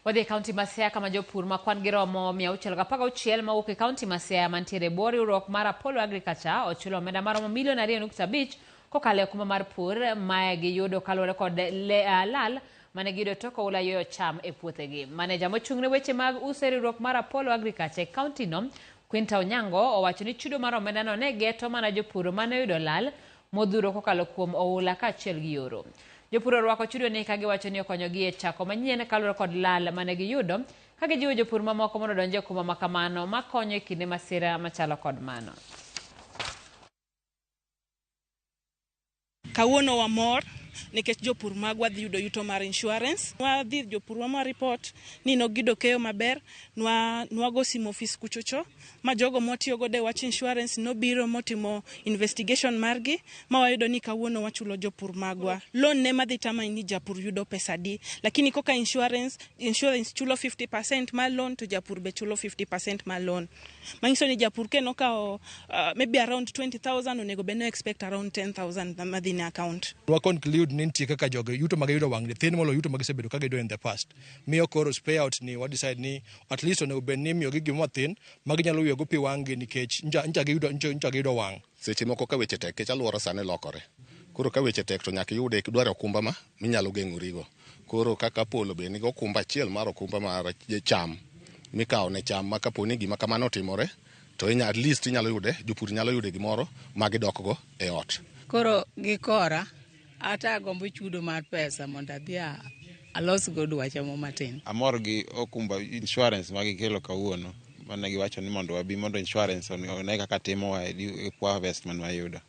Wadhi e kaunti ma Siaya kama jopur ma kwan gi romo 616 mawuok e kaunti ma Siaya mantiere e bwo riwruok mar Apollo Agriculture ochulo omenda maromo milion 2.5 kokalo e okumba mar pur mae giyudo kaluwore kod le, lal mane giyudo tok oula yweyo cham e puothegi. Maneja mochung' ne weche mag uso e riwruok mar Apollo Agriculture e kaunti no Quinta Onyango owacho ni chudo mar omendano ne geto mana jopur mane oyudo lal modhuro kokalo kuom oula kaachiel gi yoro. Jopur orwako chudoni ka giwacho ni okonyogi e chako manyien kaluwore kod lal mane giyudo ka gijiwo jopur mamoko mondo odonj e okumba ma kamano makonyo e kinde masira machalo kod mano. Kawuono wamor nikech jopur magwa dhi yudo yuto mar insurance. Wadhi jopurwa ma report ni nogiyudo keyo maber, nwago simu ofis kuchocho ma jogo mwatiyo godo e wach insurance nobiro motimo investigation margi ma wayudo ni kawuono wachulo jopur magwa. Loan ne madhi tama ni japur yudo pesa di, lakini koka insurance chulo 50% mar loan to japur be chulo 50% mar loan. Manyiso ni japur ke nokawo maybe around 20,000, onego bed no expect around 10,000 madhi ne account. Wa conclude ni nitie kaka jogi yuto ma giyudo wang' ni thin moloyo yuto ma gisebedo ka giyudo in the past. Miyo koro payout ni wa decide ni at least onego bed ni imiyogi gima mathin ma ginyalo yweyogo pi wang'gi nikech ncha giyudo ncha giyudo wang'. Seche moko ka weche tek, nikech alwora sani lokore. Koro ka weche tek to nyaka iyude idwaro okumba ma minyalo geng'origo. Koro kaka Apollo be nigi okumba achiel mar okumba mar cham mikawo ne cham ma kapo ni gima kamano otimore to at least inyalo yude, jopur nyalo yude gimoro ma gidokgo e ot. Koro gi kora ata agombo chudo mar pesa mondo adhi alos go dwacha mo matin. Amor gi okumba insurance ma gikelo kawuono mane giwacho ni mondo wabi mondo insurance one kaka timowa e poor harvest mane wayudo.